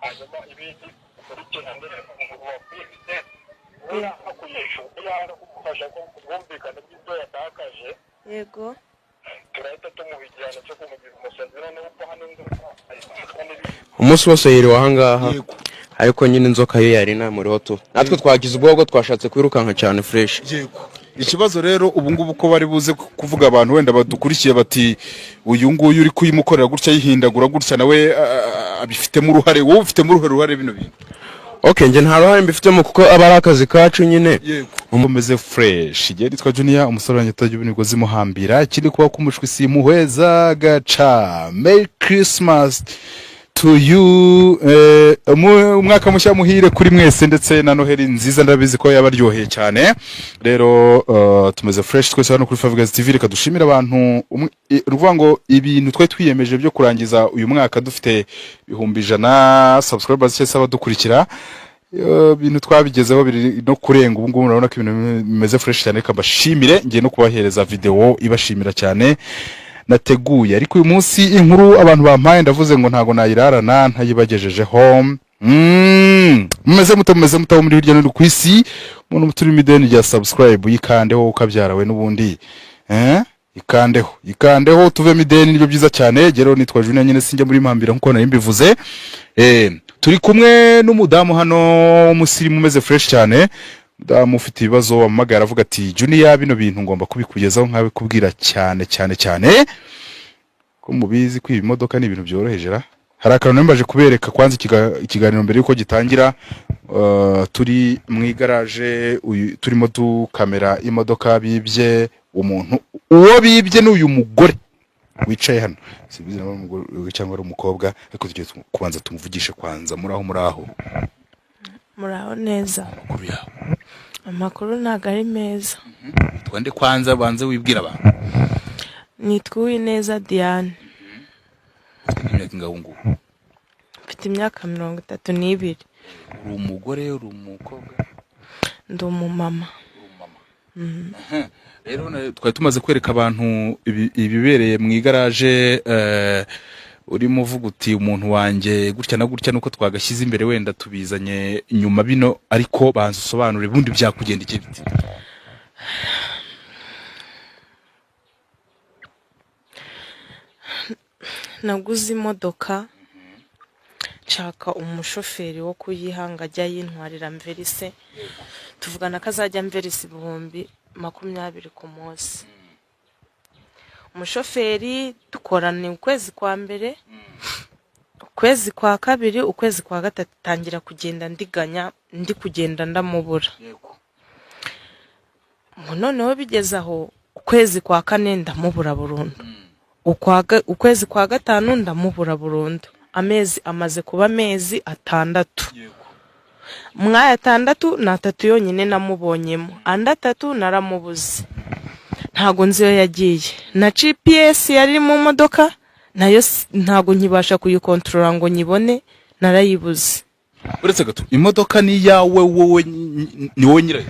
Hanyuma ibindi ukurikirane umuntu wakwibye, niyanga kuyishyura, niyanga kugufasha ko ubwumvikane bw'ibyo yatakaje, Yego. Turahita tumuha igihano cyo kumugira umusazi. Noneho ubwo hano inzoka ayifatwa n'ibindi. Umunsi wose yiriwe ahangaha, ariko nyine inzoka yo yari inamuriho tu. Natwe twagize ubwoba, twashatse kwirukanka cyane fresh. Yego. Ikibazo rero ubu ngubu ko bari buze kuvuga, abantu wenda badukurikiye bati: "Uyu nguyu uri kuyimukorera gutya, yihindagura gutya, nawe abifitemo uruhare." Wowe ufitemo uruhare bino bintu? Okay, njye nta ruhare mbifitemo kuko aba ari akazi kacu nyine. Yego, umeze fresh. Igihe nitwa Junior, umusore wanjye utajya imigozi imuhambira. Ikindi, kuba kumushwi simuhweza gaca. Merry Christmas to you, umwaka mushya muhire kuri mwese, ndetse na Noheli nziza. Ndabizi ko yabaryoheye cyane. Rero tumeze fresh twese hano kuri Five Guys TV. Reka dushimire abantu. Ni ukuvuga ngo ibintu twari twiyemeje byo kurangiza uyu mwaka dufite 100,000 subscribers cyangwa se abadukurikira, ibintu twabigezeho, biri no kurenga. Ubu ngubu murabona ko ibintu bimeze fresh cyane. Reka mbashimire, ngiye no kubahereza video ibashimira cyane nateguye, ariko uyu munsi inkuru abantu bampaye, ndavuze ngo ntago nayirarana ntayibagejejeho. Mumeze mute? Mumeze mute aho muri hirya no hino ku isi? Umuntu turi ideni rya subscribe, yikandeho ukabyara we n'ubundi, ikandeho, ikandeho, tuvemo ideni, nibyo byiza cyane. Rero nitwa Junior nyine, sinjya muri mpambira nkuko nari mbivuze. Turi kumwe n'umudamu hano w'umusirimu umeze fresh cyane, umudamu ufite ibibazo, wamamagara avuga ati: "Junior, bino bintu ngomba kubikugezaho nkabikubwira cyane cyane cyane." Ko mubizi kwiba imodoka ni ibintu byoroheje ra? Hari akantu nambaje kubereka kwanza ikiganiro mbere yuko gitangira. Turi mu igaraje, turimo dukamera imodoka bibye umuntu. Uwo bibye ni uyu mugore wicaye hano. Simbizi niba ari umugore cyangwa ari umukobwa, ariko tugiye kubanza tumuvugishe kwanza. Muri aho, muri aho? Muraho neza. Amakuru yawe? Amakuru ntabwo ari meza. Twende kwanza, banze wibwira abantu. Nitwa Uwineza Diane. Imyaka ingahe ngubu? Mfite imyaka 32. Uri umugore, uri umukobwa? Ndi umumama. Rero twari tumaze kwereka abantu ibibereye mu igaraje, urimo uvuga uti: "Umuntu wanjye gutya na gutya." Nuko twagashyize imbere, wenda tubizanye nyuma bino, ariko banza usobanure ubundi byakugendekeye bite? Naguze imodoka, nshaka umushoferi wo kuyihanga ajya ayintwarira mverise. Tuvugana ko azajya amverisa 20,000 ku munsi. Umushoferi dukorana ukwezi kwa mbere, ukwezi kwa kabiri, ukwezi kwa gatatu, tangira kugenda ndiganya, ndi kugenda ndamubura. Ngo noneho bigeze aho, ukwezi kwa kane ndamubura burundu, ukwezi kwa gatanu ndamubura burundu. Amezi amaze kuba amezi 6. Mwaya 6 ni 3 yonyine namubonyemo, andi 3 naramubuze, ntago nzi iyo yagiye. Na GPS yari iri mu modoka nayo ntago nkibasha kuyikontorora ngo nyibone, narayibuze. Uretse gato, imodoka ni iyawe wowe, ni wowe nyirayo?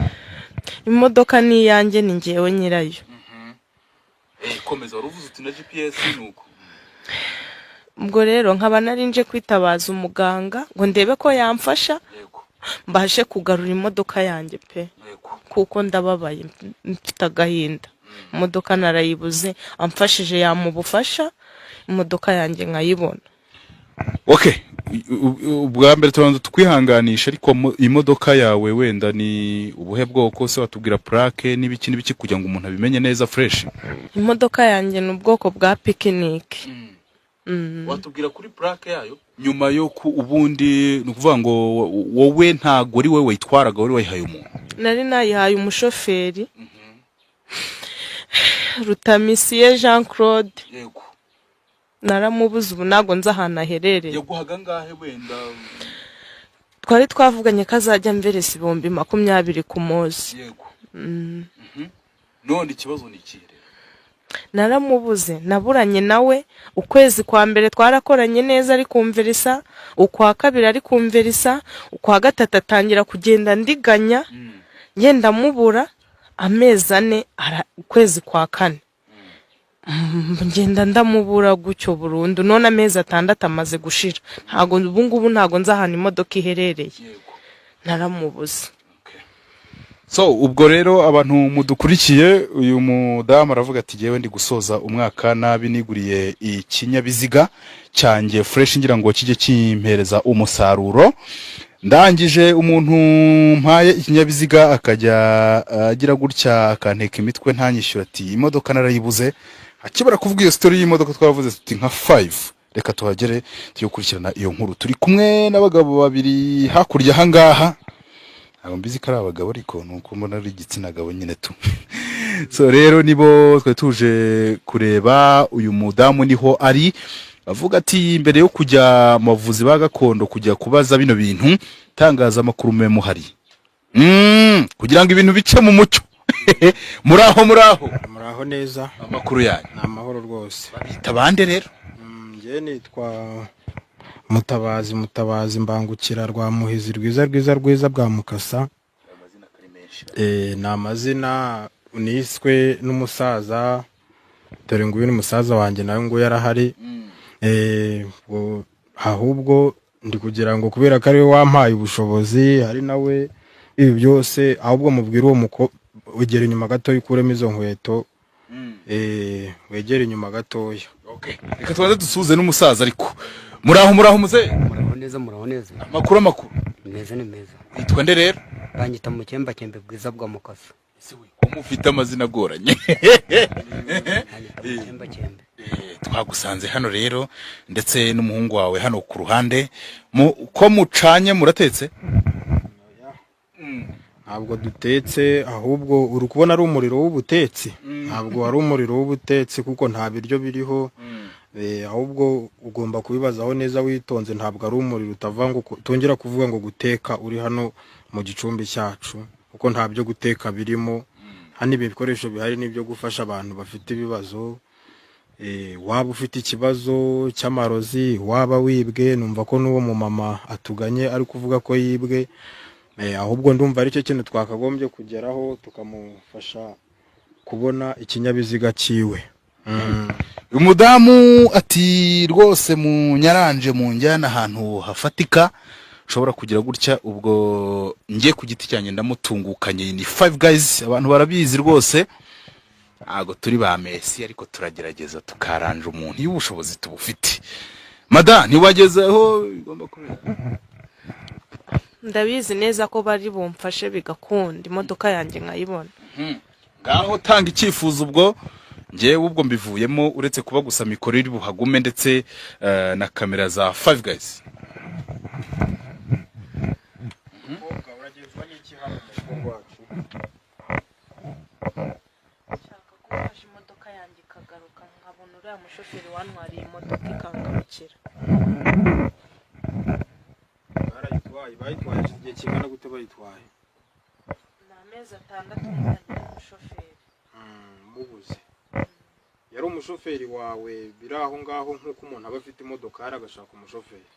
Imodoka ni iyanjye, ni ngewe nyirayo. Komeza, wari uvuze uti na GPS ni uko. Ubwo rero nkaba nari nje kwitabaza umuganga ngo ndebe ko yamfasha, mbashe kugarura imodoka yanjye pe, kuko ndababaye, mfite agahinda. Imodoka narayibuze. Amfashije yampa ubufasha, imodoka yanjye nkayibona. Okay, ubwa mbere tubanza tukwihanganisha, ariko imodoka yawe wenda ni ubuhe bwoko se? Watubwira plaque n'ibiki n'ibiki kugira ngo umuntu abimenye neza fresh? Imodoka yanjye ni ubwoko bwa Picnic. Watubwira kuri plaque yayo nyuma yo ku ubundi ni ukuvuga ngo wowe ntago ari wowe wayitwaraga, wari wayihaye umuntu? Nari nayihaye umushoferi Rutamisiye Jean Claude. Naramubuze, ubu ntabwo nzi ahantu aherereye. Yaguhaga angahe wenda? Twari twavuganye ko azajya amveresa 20,000 ku munsi. Yego. None ikibazo ni ikihe rero? Naramubuze, naburanye nawe. Ukwezi kwa mbere twarakoranye neza ari kumverisa, ukwa kabiri ari kumverisa, ukwa gatatu atangira kugenda ndiganya, ngenda mubura. Amezi 4, ukwezi kwa kane. Ngenda ndamubura gutyo burundu. None amezi 6 amaze gushira, ntago ubu ngubu ntago nzi ahantu imodoka iherereye, naramubuze. So ubwo rero abantu mudukurikiye, uyu mudamu aravuga ati: "Jyewe ndi gusoza umwaka nabi, niguriye ikinyabiziga cyanjye fresh ngira ngo kijye kimpereza umusaruro. Ndangije umuntu mpaye ikinyabiziga akajya agira gutya akanteka imitwe ntanyishyura." Ati: "Imodoka narayibuze." Akibara kuvuga iyo story y'imodoka, twavuze tuti nka 5 reka tuhagere tujye gukurikirana iyo nkuru. Turi kumwe n'abagabo babiri hakurya ahangaha. Ntabwo mbizi ko ari abagabo, ariko ni uko mbona ari igitsina gabo nyine tu. So rero nibo twari tuje kureba. Uyu mudamu niho ari avuga ati mbere yo kujya mu bavuzi ba gakondo, kujya kubaza bino bintu, tangazamakuru mube muhari kugira ngo ibintu bice mu mucyo. Muraho, muraho? Muraho neza. Amakuru yanyu? Ni amahoro rwose. Bita bande rero? Njye nitwa Mutabazi, Mutabazi Mbangukira rwa Muhizi rwiza rwiza rwiza bwa Mukasa. Ni amazina niswe n'umusaza. Dore nguyu ni musaza wanjye, nawe nguyu arahari. Ahubwo ndi kugira ngo kubera ko ariwe wampaye ubushobozi, hari nawe ibi byose, ahubwo mubwire uwo muko wegera inyuma gatoya, ukuremo izo nkweto, wegere inyuma gatoya. Reka tubanze dusuhuze n'umusaza. Ariko muraho, muraho muzehe? Muraho neza, muraho neza. Amakuru, amakuru? Meza, ni meza. Witwa nde rero? Banyita Mukembakembe Bwiza bwa Mukasa. Ko mufite amazina agoranye? Banyita Mukembakembe. Twagusanze hano rero ndetse n'umuhungu wawe hano ku ruhande. Ko mucanye, muratetse? Ntabwo dutetse, ahubwo uri kubona ari umuriro w'ubutetsi. Ntabwo wari umuriro w'ubutetsi kuko nta biryo biriho. Ahubwo ugomba kubibazaho neza witonze. Ntabwo ari umuriro utava ngo tongera kuvuga ngo guteka uri hano mu gicumbi cyacu, kuko nta byo guteka birimo hano. Ibi bikoresho bihari ni ibyo gufasha abantu bafite ibibazo. Waba ufite ikibazo cy'amarozi, waba wibwe, numva ko n'uwo mumama atuganye ari kuvuga ko yibwe. Ahubwo ndumva aricyo kintu twakagombye kugeraho, tukamufasha kubona ikinyabiziga cyiwe. Uyu mudamu ati: "Rwose munyaranje mu njyana ahantu hafatika ushobora kugira gutya." Ubwo njye ku giti cyanjye ndamutungukanye. Ni Five Guys, abantu barabizi rwose. Ntabwo turi ba Messi, ariko turagerageza tukaranja umuntu iyo ubushobozi tubufite. Mada, ntiwageze aho bigomba kubera? Ndabizi neza ko bari bumfashe bigakunda, imodoka yanjye nkayibona. Ngaho tanga icyifuzo. Ubwo njyewe ubwo mbivuyemo, uretse kuba gusa mikoro iri buhagume ndetse na kamera za Five Guys. Umukobwa, uragenzwa n'iki hano mu rugo rwacu? Nshaka ko mfashe imodoka yanjye ikagaruka, nkabona uriya mushoferi wantwariye imodoka ikangarukira. Barayitwaye, bayitwaye hashize igihe kingana gute bayitwaye? Ni amezi 6 muzanye n'umushoferi. Mubuze. Yari umushoferi wawe biri aho ngaho, nk'uko umuntu aba afite imodokari agashaka umushoferi?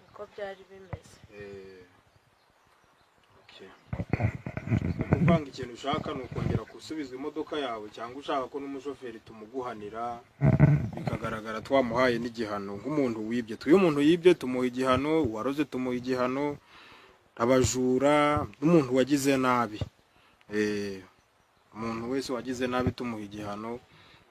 Niko byari bimeze. Okay. Ni ukuvanga ikintu ushaka ni ukongera gusubiza imodoka yawe, cyangwa ushaka ko n'umushoferi tumuguhanira bikagaragara twamuhaye n'igihano nk'umuntu wibye? Iyo umuntu yibye tumuha igihano, uwaroze tumuha igihano, abajura n'umuntu wagize nabi. Umuntu wese wagize nabi tumuha igihano,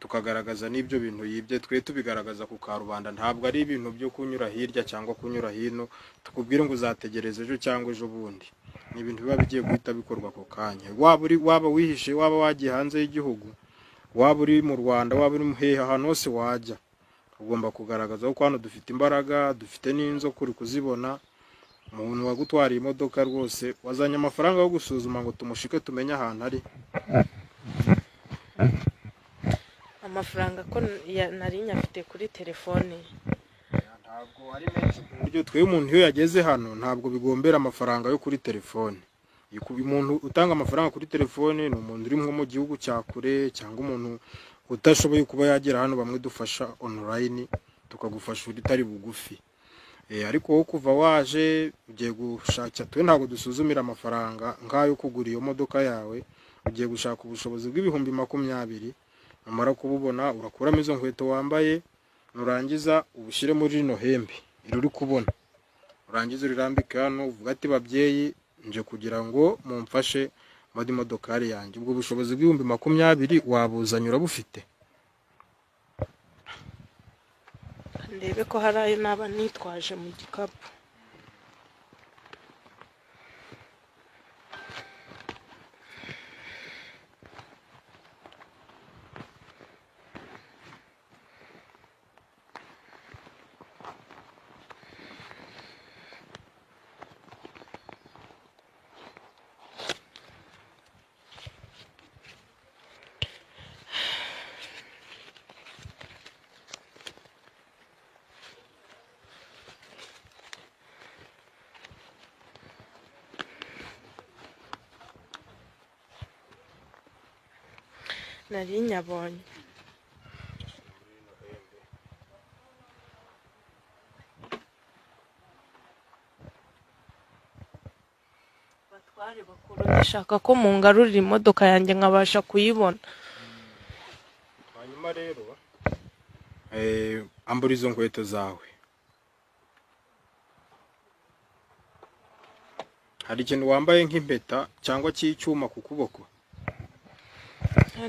tukagaragaza n'ibyo bintu yibye. Twe tubigaragaza ku karubanda, ntabwo ari ibintu byo kunyura hirya cyangwa kunyura hino tukubwire ngo uzategereza ejo cyangwa ejo bundi. Ni ibintu biba bigiye guhita bikorwa ako kanya. Waba uri, waba wihishe, waba wagiye hanze y'igihugu, waba uri mu Rwanda, waba uri hehe, ahantu hose wajya ugomba kugaragaza ko hano dufite imbaraga, dufite n'inzoka uri kuzibona. Umuntu wagutwariye imodoka rwose, wazanye amafaranga yo gusuzuma ngo tumushike tumenye ahantu ari? Amafaranga ko nari nyafite kuri telefone. Ntabwo ari menshi ku buryo twe umuntu iyo yageze hano ntabwo bigombera amafaranga yo kuri telefone. Umuntu utanga amafaranga kuri telefone ni umuntu uri nko mu gihugu cya kure, cyangwa umuntu udashoboye kuba yagera hano. Bamwe dufasha online, tukagufasha utari bugufi. Ariko wowe kuva waje ugiye gushaka, twe ntabwo dusuzumira amafaranga nk'ayo kugura iyo modoka yawe. Ugiye gushaka ubushobozi bw'ibihumbi 20. Numara kububona, urakuramo izo nkweto wambaye, nurangiza ubushyire muri rino hembe iri uri kubona, urangiza urirambike hano, uvuga ati: "Babyeyi, nje kugira ngo mumfashe muri modokari yanjye." Ubwo bushobozi bw'20,000 wabuzanye, urabufite? Ndebe ko hari ayo naba nitwaje mu gikapu. Nari nyabonye. Batware bakuru, ndashaka ko mungarurira imodoka yanjye nkabasha kuyibona. Hanyuma rero ambura izo nkweto zawe. Hari ikintu wambaye nk'impeta cyangwa cy'icyuma ku kuboko?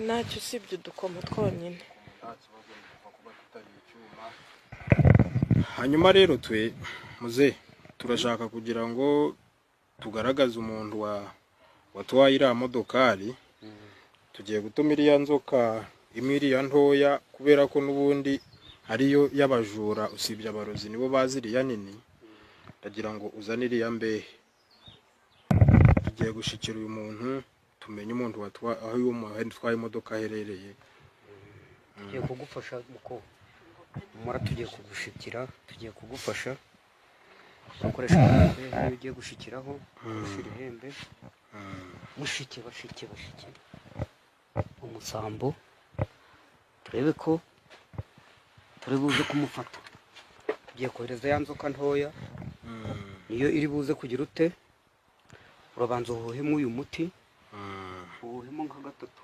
Ntacyo usibye udukomo twonyine. Nta kibazo, kuba tutari icyuma. Hanyuma rero twe muze turashaka kugira ngo tugaragaze umuntu wa watwaye iriya modokari. Tugiye gutuma iriya nzoka imwe, iriya ntoya, kubera ko n'ubundi ariyo y'abajura, usibye abarozi nibo bazi iriya nini. Ndagira ngo uzane iriya mbehe. Tugiye gushikira uyu muntu, tumenye umuntu aho uyu muntu utwaye imodoka aherereye. Tugiye kugufasha muko mura, tugiye kugushikira, tugiye kugufasha ukoresha ihembe. Iyo ugiye gushikiraho ushyira ihembe, mushike, bashike, bashike umusambo, turebe ko turi buze kumufata. Tugiye kohereza ya nzoka ntoya, niyo iri buze kugira ute. Urabanza uhuhemo uyu muti, uwuhemo nka gatatu,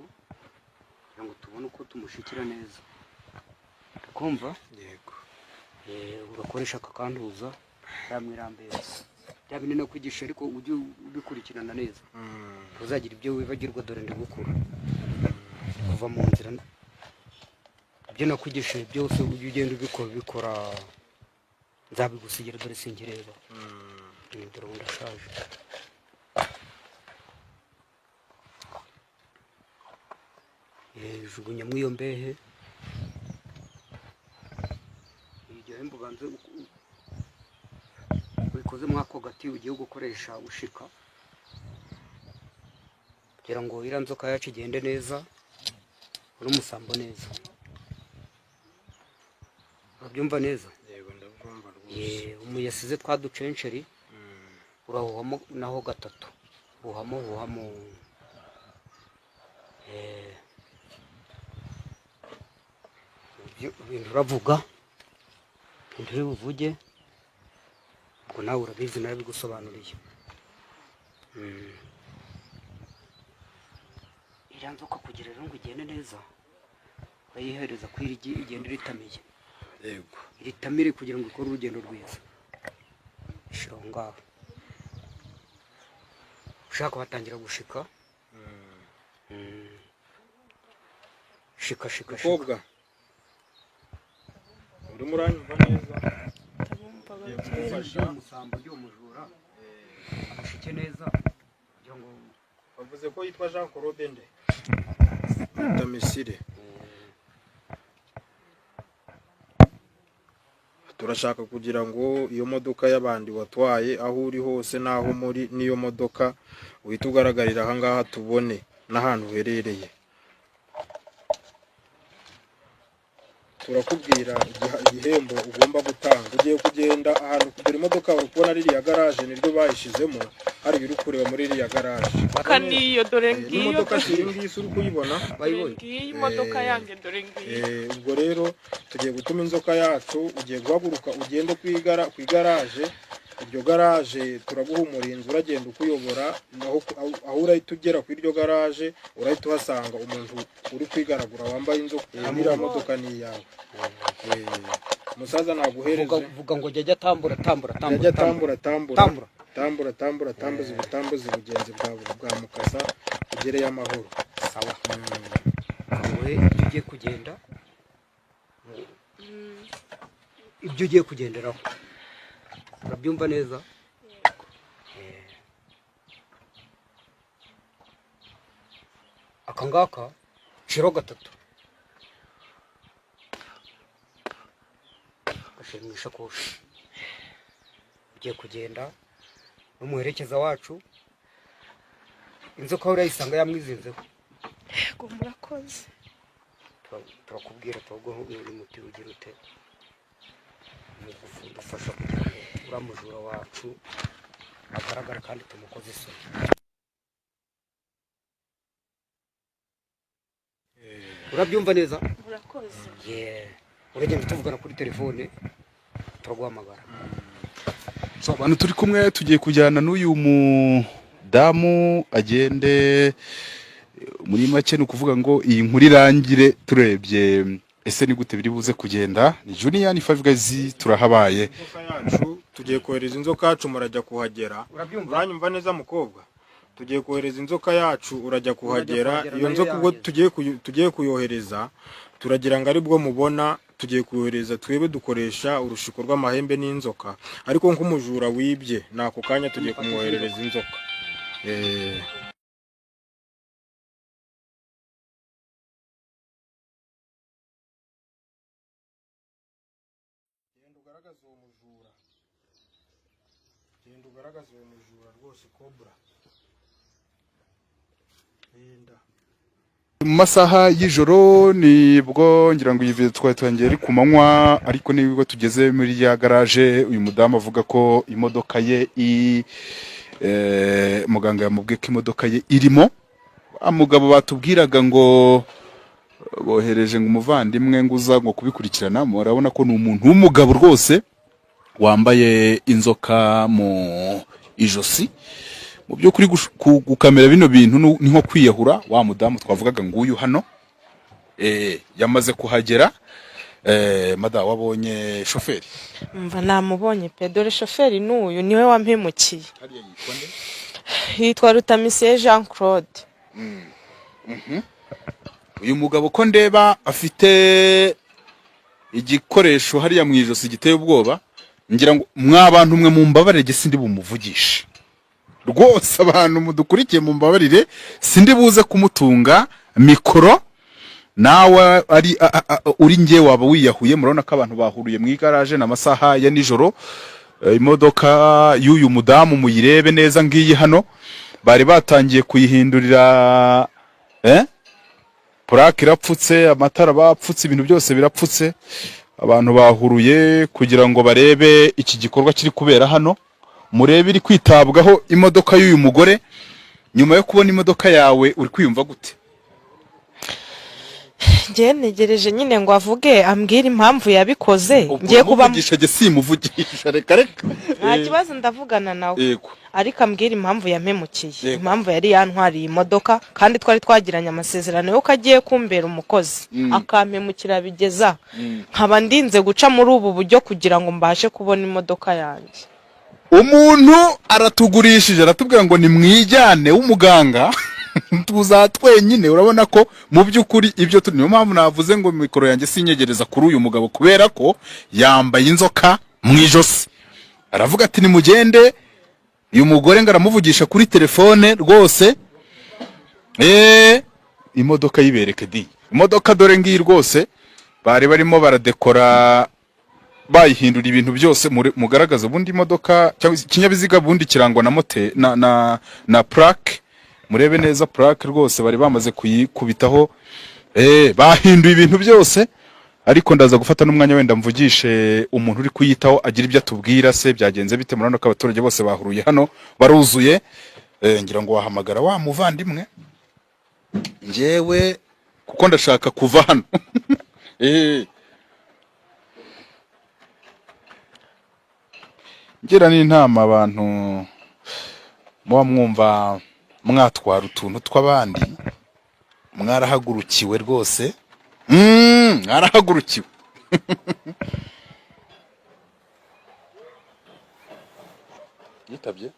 kugira ngo tubone uko tumushikira neza. Kumva? Yego. Urakoresha aka kantuza ramwirambere bya bindi nakwigisha, ariko ujye ubikurikirana neza, ntuzagira ibyo wibagirwa. Dore ndi gukura kuva mu nzira, ibyo nakwigishije byose ujye ugenda ubikora, ubikora, nzabigusigira. Dore sinkireba. Dore ubu ndashaje. Jugunyamo iyo mbehe, iryo hembe ubanze ubikoze muri ako gati ugiye gukoresha ushika, kugira ngo iriya nzoka yacu igende neza n'umusambo neza. Urabyumva neza? Yego, ndabyumva rwose. Umu yasize twa ducenceri, urahuhamo naho gatatu, huhamo, huhamo. Ibyo ibintu uravuga, ibintu uri buvuge, ubwo nawe urabizi, narabigusobanuriye. Iriya nzoka kugira rero ngo igende neza, urayihereza ko iri igenda iritamiye. Yego. Iritamire kugira ngo ikore urugendo rwiza. Ishira aho ngaho, ushaka watangira gushika. Shika, shika, shika. Mukobwa, urimo uranyumva neza? Ndabumva. Ngiye Ababyeyi. kugufasha. Umusambo ry'uwo mujura amushike neza kugira ngo Bavuze ko yitwa Jean Claude nde Rutamisire. Turashaka kugira ngo iyo modoka y'abandi watwaye, aho uri hose n'aho muri n'iyo modoka, uhite ugaragarira aha ngaha, tubone n'ahantu uherereye. Turakubwira igihembo ugomba gutanga. Ugiye kugenda ahantu kugura imodoka, uri kubona ririya garaje, niryo bayishizemo hariya uri kureba muri iriya garaje. Niyo, dore ngiyo. N'imodoka si iyi ngiyi uri kuyibona? Dore Bayibonye. ngiyi imodoka yanjye, dore ngiyi. Ubwo rero tugiye gutuma inzoka yacu, ugiye guhaguruka ugende ku igaraje. Iryo garaje turaguha umurinzi uragenda ukuyobora, naho aho urahita ugera ku iryo garaje urahita uhasanga umuntu uri kwigaragura wambaye inzoka. Iriya modoka ni iyawe. Umusaza naguhereze. Vuga ngo jya tambura, tambura, tambura. Jya tambura, tambura. Tambura. Tambura, tambura, tambuza ubutambuzi bugenzi bwa mukasa ugereyo amahoro. Sawa, wowe ibyo ugiye kugenda, ibyo ugiye kugenderaho urabyumva neza. Aka ngaka shiro gatatu gashyira mu ishakoshi, ugiye kugenda n'umuherekeza wacu, inzoka urayisanga yamwizinzeho. Yego, murakoze. Turakubwira, turaguha uyu muti ugira ute mu kudufasha kugira ngo uriya mujura wacu agaragara kandi tumukoze isoni. Urabyumva neza? Murakoze. Yeah. Uragenda tuvugana kuri telefone, turaguhamagara. So, abantu turi kumwe, tugiye kujyana n'uyu mudamu agende. Muri make ni ukuvuga ngo iyi nkuru irangire turebye ese ni gute biri buze kugenda. Ni Junior, ni Five Guys, turahabaye. Inzoka yacu, tugiye kohereza inzoka yacu, murajya kuhagera. Urabyumva? Uranyumva neza mukobwa? Tugiye kohereza inzoka yacu, urajya kuhagera. Kuhagera. Iyo Nayo nzoka ubwo yahageze. tugiye kuyohereza, turagira ngo aribwo mubona tugiye kuyohereza. Twebwe dukoresha urushiko rw'amahembe n'inzoka, ariko nk'umujura wibye ni ako kanya tugiye kumwoherereza inzoka. Genda ugaragaze uwo mujura, genda ugaragaze uwo mujura rwose, cobra, genda. Mu masaha y'ijoro nibwo ngira ngo iyi video twari twangiye ari ku manywa, ariko nibwo tugeze muri ya garage uyu mudamu avuga ko imodoka ye muganga yamubwiye ko imodoka ye irimo. Wa mugabo batubwiraga ngo bohereje ngo umuvandimwe ngo uza ngo kubikurikirana, murabona ko ni umuntu w'umugabo rwose wambaye inzoka mu ijosi. Mu by'ukuri gukamera bino bintu ni nko kwiyahura. Wa mudamu twavugaga nguyu hano, yamaze kuhagera. Mada, wabonye shoferi? Mva, namubonye pe. Dore shoferi n'uyu, niwe wampemukiye. Hariya yitwa nde? Yitwa Rutamisiye Jean Claude. Uyu mugabo ko ndeba afite igikoresho hariya mu ijosi giteye ubwoba, ngira ngo mwa bantu mwe mumbabarire, jye sindi bumuvugishe rwose. Abantu mudukurikiye mumbabarire, sindi buze kumutunga mikoro. Nawe ari uri nge waba wiyahuye. Murabona ko abantu bahuriye mu igaraje, ni amasaha ya nijoro. Imodoka y'uyu mudamu muyirebe neza, ngiyi hano, bari batangiye kuyihindurira plaque irapfutse, amatara bapfutse, ibintu byose birapfutse. Abantu bahuruye kugira ngo barebe iki gikorwa kiri kubera hano. Murebe iri kwitabwaho imodoka y'uyu mugore. Nyuma yo kubona imodoka yawe uri kwiyumva gute? Njye ntegereje nyine ngo avuge, ambwire impamvu yabikoze. Ngiye kuba Umuvugisha? Jye simuvugisha, reka reka. Nta kibazo, ndavugana nawe. Ariko ambwira impamvu yampemukiye, impamvu yari yantwariye imodoka, kandi twari twagiranye amasezerano y'uko agiye kumbera umukozi, akampemukira bigeza nkaba ndinze guca muri ubu buryo kugira ngo mbashe kubona imodoka yanjye. Umuntu aratugurishije, aratubwira ngo nimwijyane w'umuganga, tuza twenyine. Urabona ko mu by'ukuri ibyo turi, niyo mpamvu navuze ngo mikoro yanjye sinyegereza kuri uyu mugabo, kubera ko yambaye inzoka mu ijosi. Aravuga ati nimugende. Uyu mugore ngo aramuvugisha kuri telefone rwose. Imodoka yibereke di, imodoka dore ngiyi rwose, bari barimo baradekora, bayihindura ibintu byose. Mugaragaza ubundi imodoka cyangwa ikinyabiziga ubundi kirangwa na mote na plaque. Murebe neza plaque rwose, bari bamaze kuyikubitaho. Bahinduye ibintu byose, ariko ndaza gufata n'umwanya wenda mvugishe umuntu uri kuyitaho, agira ibyo atubwira. Se byagenze bite? Murabona ko abaturage bose bahuruye hano, baruzuye. Ngira ngo wahamagara wa muvandimwe, njyewe kuko ndashaka kuva hano. Ngira n'inama abantu muba mwumva mwatwara utuntu tw'abandi, mwarahagurukiwe rwose. Mwarahagurukiwe. Yitabye.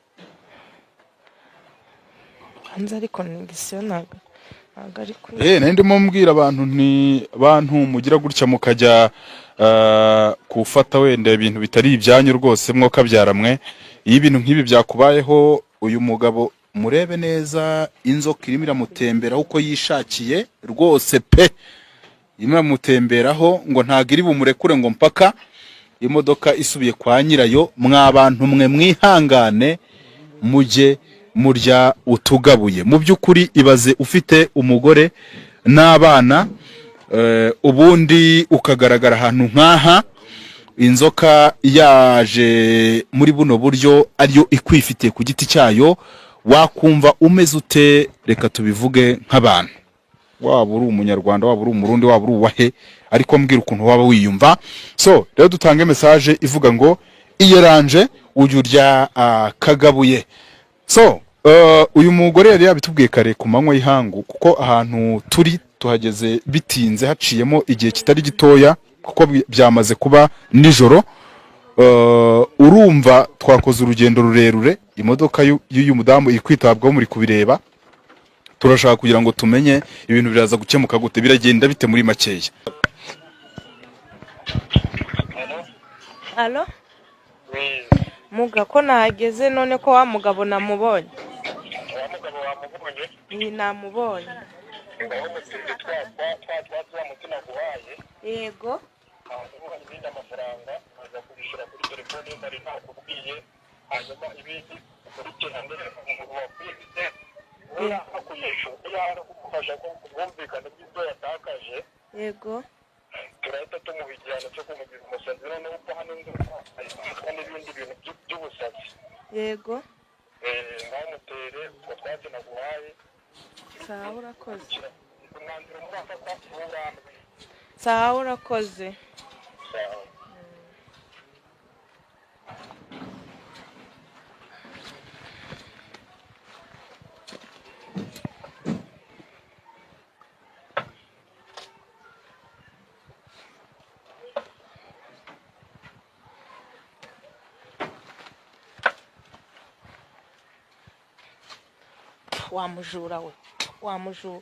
Hanze ariko negisiyo ntabwo ari kuri. Nari ndimo mbwira abantu nti bantu mugira gutya mukajya gufata wenda ibintu bitari ibyanyu rwose, mwokabyara mwe. Iyo ibintu nk'ibi byakubayeho, uyu mugabo murebe neza, inzoka irimo iramutemberaho uko yishakiye rwose pe, irimo iramutemberaho ngo ntabwo iri bumurekure ngo mpaka imodoka isubiye kwa nyirayo. Mwa bantu mwe, mwihangane mujye murya utugabuye. Mu by'ukuri ibaze ufite umugore n'abana, ubundi ukagaragara ahantu nk'aha, inzoka yaje muri buno buryo ariyo ikwifitiye ku giti cyayo, wakumva umeze ute? Reka tubivuge nk'abantu, waba uri Umunyarwanda, waba uri Umurundi, waba uri uwahe, ariko mbwira ukuntu waba wiyumva. So rero dutange message ivuga ngo iyeranje ujye urya kagabuye. So uyu mugore yari yabitubwiye kare ku manywa y'ihangu, kuko ahantu turi tuhageze bitinze, haciyemo igihe kitari gitoya, kuko byamaze kuba nijoro. Urumva twakoze urugendo rurerure, imodoka y'uyu mudamu iri kwitabwaho, muri kubireba. Turashaka kugira ngo tumenye ibintu biraza gukemuka gute, biragenda bite muri makeya. Allo, muga, ko nahageze none ko wa mugabo namubonye? Wa mugabo wamubonye? Iyi, namubonye. Ngaho mutinde twa twatsi wa muti naguhaye. Yego. Hanyuma ibindi amafaranga aza kubishyura kuri telefone nari nakubwiye, hanyuma ibindi ukurikirane umuntu wakwibye niba kuyishyura yanga kugufasha ko ubwumvikane bw'ibyo yatakaje. Yego. Turahita tumuha igihano cyo kumugira umusazi, noneho upfa hano inzoka ahita n'ibindi bintu by'ubusazi. Yego. Ntamutere utwo twatsi naguhaye. Sawa, urakoze. Umwanzuro murafata nturambwe. Sawa, urakoze. Sawa. Wa mujura we, wa mujura,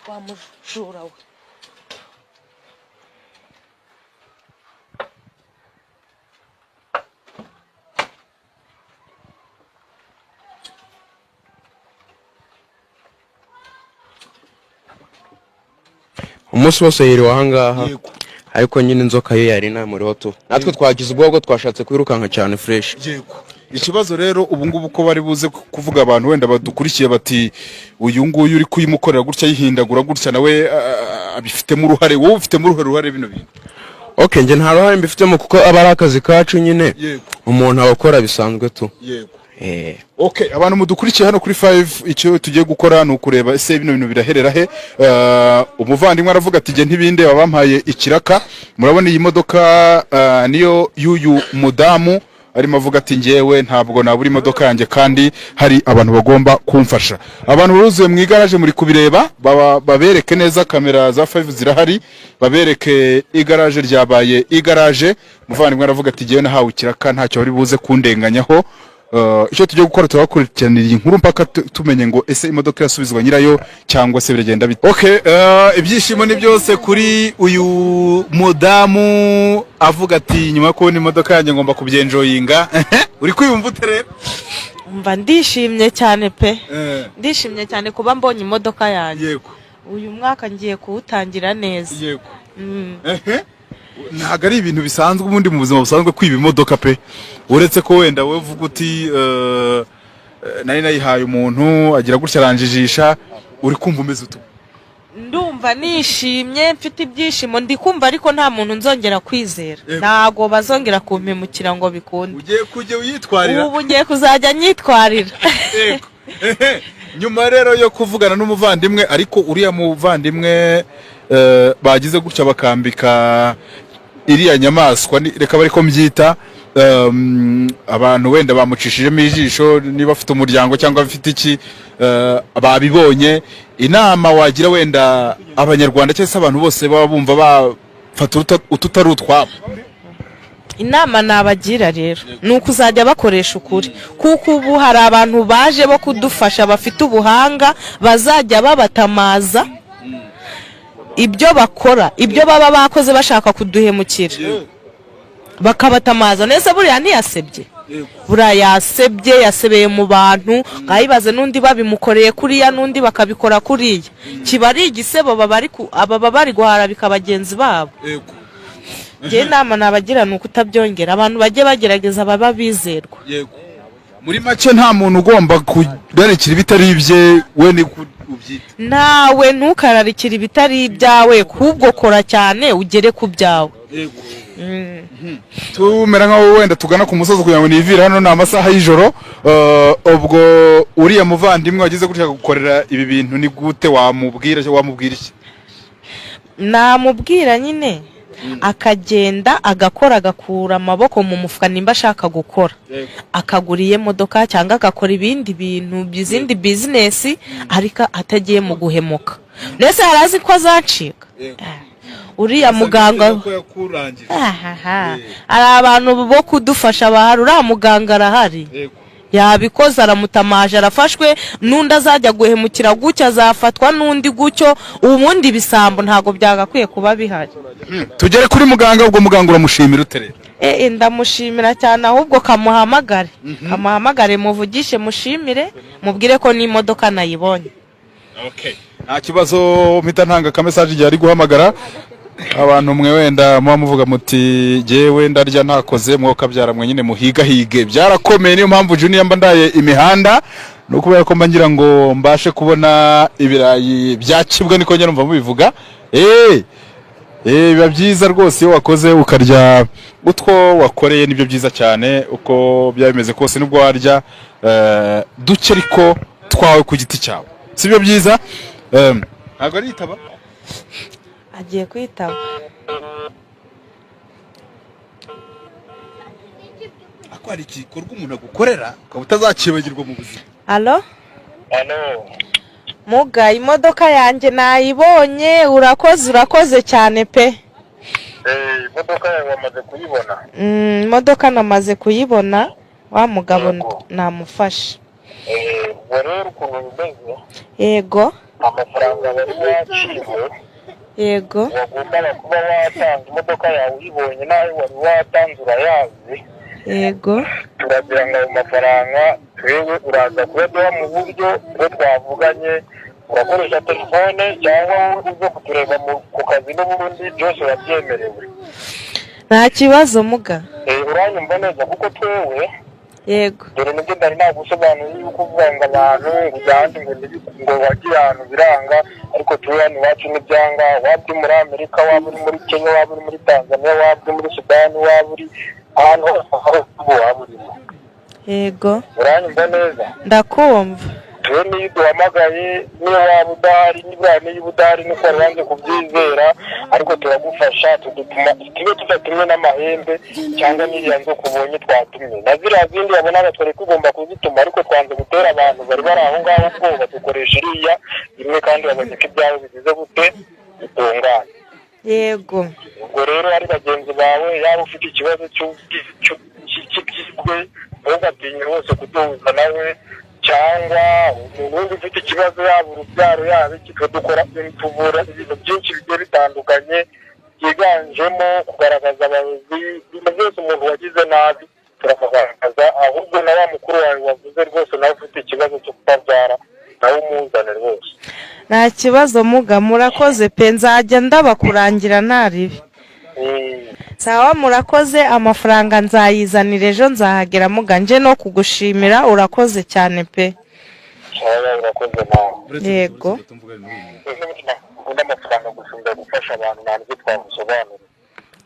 wa mujura we! Umunsi wose yiriwe ahangaha, ariko nyine inzoka yo yari inamuriho tu. Natwe twagize ubwoba, twashatse kwirukanka cyane fresh. Yego. Ikibazo rero ubu ngubu ko bari buze kuvuga, abantu wenda badukurikiye bati uyu nguyu uri kuyimukorera gutya, yihindagura gutya, nawe abifitemo uruhare. Wowe ufitemo uruhare bino bintu? Okay, njye nta ruhare mbifitemo kuko aba ari akazi kacu nyine. Umuntu aba akora bisanzwe tu. Okay, abantu mudukurikiye hano kuri 5, icyo tugiye gukora ni ukureba ese bino bintu biraherera he. Umuvandimwe aravuga ati jye ntibindeba, bampaye ikiraka. Murabona iyi modoka niyo y'uyu mudamu, arimo avuga ati njyewe ntabwo nabura imodoka yanjye kandi hari abantu bagomba kumfasha. Abantu buzuye mu igaraje, muri kubireba, babereke neza, kamera za 5 zirahari, babereke igaraje ryabaye igaraje. Umuvandimwe aravuga ati njyewe nahawe ikiraka, ntacyo bari buze kundenganyaho. Icyo tugiye gukora, turabakurikiranira iyi nkuru mpaka tumenye ngo ese imodoka irasubizwa nyirayo cyangwa se biragenda bite. Okay, ibyishimo ni byose kuri uyu mudamu, avuga ati nyuma yo kubona imodoka yanjye ngomba kubyenjoyinga. Uri kwiyumva ute rero? Umva, ndishimye cyane pe, ndishimye cyane kuba mbonye imodoka yanjye. Uyu mwaka ngiye kuwutangira neza. Ehe. Ntabwo ari ibintu bisanzwe ubundi mu buzima busanzwe kwiba imodoka pe, uretse ko wenda wowe uvuga uti nari nayihaye umuntu agira gutya aranjijisha. Uri kumva umeze ute? Ndumva nishimye, mfite ibyishimo, ndi kumva ariko nta muntu nzongera kwizera, ntabwo bazongera kumpemukira ngo bikunde. Ugiye kujya uyitwarira. Ubu ngiye kuzajya nyitwarira. Yego. Ehe. Nyuma rero yo kuvugana n'umuvandimwe, ariko uriya muvandimwe bagize gutya bakambika iriya nyamaswa, reka bari ko mbyita. Abantu wenda bamucishijemo ijisho, niba afite umuryango cyangwa afite iki, babibonye. Inama wagira wenda Abanyarwanda cyangwa se abantu bose baba bumva bafata ututari utwabo? Inama nabagira rero ni ukuzajya bakoresha ukuri, kuko ubu hari abantu baje bo kudufasha bafite ubuhanga, bazajya babatamaza ibyo bakora, ibyo baba bakoze bashaka kuduhemukira, bakabatamaza neza. Buriya ntiyasebye, buriya yasebye, yasebeye mu bantu. Nkayibaze n'undi babimukoreye kuriya, n'undi bakabikora kuriya, kiba ari igisebo. Baba bari guharabika bagenzi babo. Njyewe inama nabagira ni ukutabyongera. Abantu bajye bagerageza baba bizerwa. Muri make, nta muntu ugomba kurarikira ibitari ibye, we ni ko ubyita? Nawe ntukararikire ibitari ibyawe, ahubwo kora cyane ugere ku byawe. Tumera nkaho wenda tugana ku musozi kugira ngo nivire hano, ni amasaha y'ijoro. Ubwo uriya muvandimwe wagize gutya gukorera ibi bintu, ni gute wamubwira cyangwa wamubwira iki? Namubwira nyine akagenda agakora, agakura amaboko mu mufuka. Nimba ashaka gukora, akagura iyo modoka cyangwa agakora ibindi bintu, izindi bizinesi, ariko atagiye mu guhemuka. Mbese hari azi ko azacika uriya muganga? Ko yakurangije. Ahaha. Hari abantu bo kudufasha bahari, uriya muganga arahari, yabikoze, aramutamaje, arafashwe. N'undi azajya guhemukira gutya azafatwa, n'undi gutyo. Ubundi ibisambo ntabwo byagakwiye kuba bihari. Tugere kuri muganga. Ubwo muganga uramushimira ute rero? Ndamushimira cyane. Ahubwo kamuhamagare, kamuhamagare, muvugishe, mushimire, mubwire ko n'imodoka nayibonye. Nta kibazo, mpita ntanga akamesaje igihe ari guhamagara. Abantu mwe wenda muba muvuga muti jyewe ndarya ntakoze, mwokabyara mwe nyine muhigahige, byarakomeye. Niyo mpamvu Junior mba ndaye imihanda, ni ukubera ko mba ngira ngo mbashe kubona ibirayi bya kibwa, niko njya numva mubivuga. Biba byiza rwose iyo wakoze ukarya utwo wakoreye, nibyo byiza cyane. Uko byaba bimeze kose, nubwo warya duke ariko twawe ku giti cyawe, sibyo byiza? Ntabwo aritaba. Agiye kwitaba. Ariko hari igikorwa umuntu agukorera ukaba utazakibagirwa mu buzima. Alo? Alo. Muga, imodoka yanjye nayibonye, urakoze, urakoze cyane pe. Imodoka yawe wamaze kuyibona? Imodoka namaze kuyibona, wa mugabo Yego. namufashe. Ubwo rero ukuntu bimeze, amafaranga wari waciwe, wagombaga kuba watanze imodoka yawe uyibonye, n'ayo wari watanze urayazi. Turagira ngo ayo mafaranga twewe uraza kuyaduha mu buryo bwo twavuganye, urakoresha telefone cyangwa wowe uze kutureba ku kazi, n'ubundi byose urabyemerewe. Nta kibazo muga. Uranyumva neza? Kuko twewe, Yego. dore nibyo ndari nagusobanuriye, yuko uvuga ngo abantu ngo ujya ahandi ngo ngo wagiye ahantu biranga, ariko turi hano iwacu ntibyanga. Waba uri muri Amerika, waba uri muri Kenya, waba uri muri Tanzania, waba uri muri Sudani, waba uri ahantu hose aho ubu waba urimo. Uranyumva neza? Ndakumva. Rero niyo uduhamagaye, niyo waba udahari, nibura niba udahari nuko wari wanze kubyizera, ariko turagufasha, tudutuma tube tudatumwe n'amahembe cyangwa n'iriya nzoka ubonye twatumye na ziriya zindi wabonaga twari tugomba kuzituma, ariko twanze gutera abantu bari bari aho ngaho ubwoba, dukoresha iriya imwe, kandi babonye ko ibyabo bigize gute, bitunganye. Ubwo rero ari bagenzi bawe, yaba ufite ikibazo cy'ibyigwe, ntugatinye rwose kuduhuza nawe, cyangwa umuntu wundi ufite ikibazo, yaba urubyaro, yaba iki. Twe dukora, tuvura ibintu byinshi bigiye bitandukanye, byiganjemo kugaragaza abarozi, ibintu byose. Umuntu wagize nabi turamugaragaza. Ahubwo na wa mukuru wawe wavuze rwose, nawe ufite ikibazo cyo kutabyara, nawe umuzane rwose. Nta kibazo muga, murakoze pe, nzajya ndabakurangira ntaribi. Sawa, murakoze. Amafaranga nzayizanira ejo, nzahagera muga, nje no kugushimira. Urakoze cyane pe. Sawa, urakoze nawe. Yego. Ukunda amafaranga gusumba gufasha abantu, ntabwo twagusobanurira.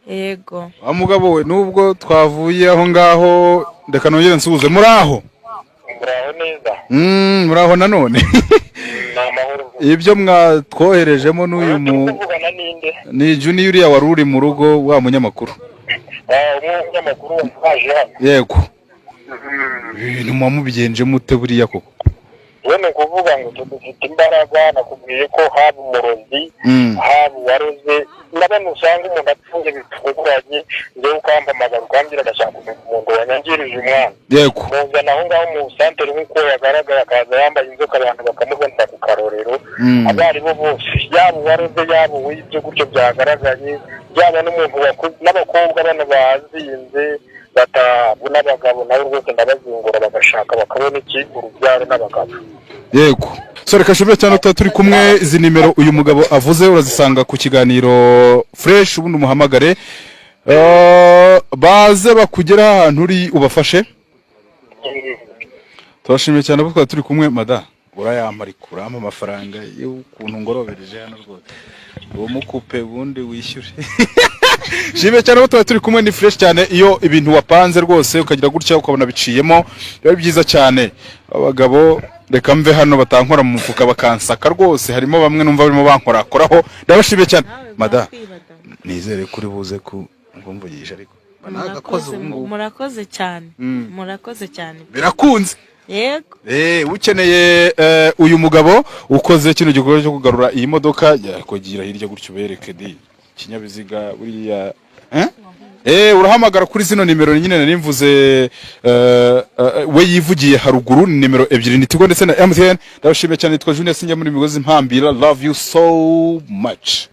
Yego. Wa mugabo we, nubwo twavuye aho ngaho, reka nongere nsuhuze. Muri aho? Muraho neza. Muraho nanone. Ni amahoro. Ibyo mwatwoherejemo n'uyu mu Turi kuvugana ninde? Ni Junior, uriya wari uri mu rugo, wa munyamakuru. Ah, umwe w'umunyamakuru waje hano. Yego. Ibintu muba mubigenje mute buriya koko? We, ni ukuvuga ngo twe dufite imbaraga. Nakubwiye ko haba umurozi, haba uwaroze na bano usanga umuntu apfuye bitunguranye, njyewe ukampamagara ukambwira agashaka kumenya umuntu wanyangirije umwana, muzana aho ngaho mu santere nk'uko yagaragaye, akaza yambaye inzoka, abantu bakamubonera ku karorero. Abo ari bo bose, yaba uwaroze, yaba uwibye gutyo byagaragaye, yaba n'umuntu n'abakobwa bano bazinze batabona abagabo, nabo rwose ndabazingura bagashaka bakabona iki, urubyaro n'abagabo. Yego. So reka nshimire cyane tuba turi kumwe. Izi nimero uyu mugabo avuze urazisanga ku kiganiro Fresh, ubundi umuhamagare, baze bakugeraho ahantu uri ubafashe. Turashimiye cyane abo twari turi kumwe. Mada, urayampa ariko urampa amafaranga y'ukuntu ngorobereje hano rwose, uwo mukupe ubundi wishyure. Shimiye cyane abo tuba turi kumwe. Ni fresh cyane iyo ibintu wapanze rwose ukagira gutya ukabona biciyemo, biba ari byiza cyane. Abagabo, reka mve hano batankora mu mufuka bakansaka rwose, harimo bamwe numva barimo bankorakoraho. Ndabashimiye cyane. Mada, nizere ko uri buze kumvugisha, ariko nagakoze Murakoze. ubu ngubu. Murakoze cyane, murakoze cyane. Birakunze. Yego. Ukeneye uyu mugabo ukoze kino gikorwa cyo kugarura iyi modoka, yakugira hirya gutyo ubereke di ikinyabiziga buriya, eh? Urahamagara kuri zino nimero nyine nari mvuze, we yivugiye haruguru, ni nimero ebyiri, ni Tigo ndetse na MTN. Ndabashimiye cyane, nitwa Junior, sinjya muri migozi mpambira. Love you so much.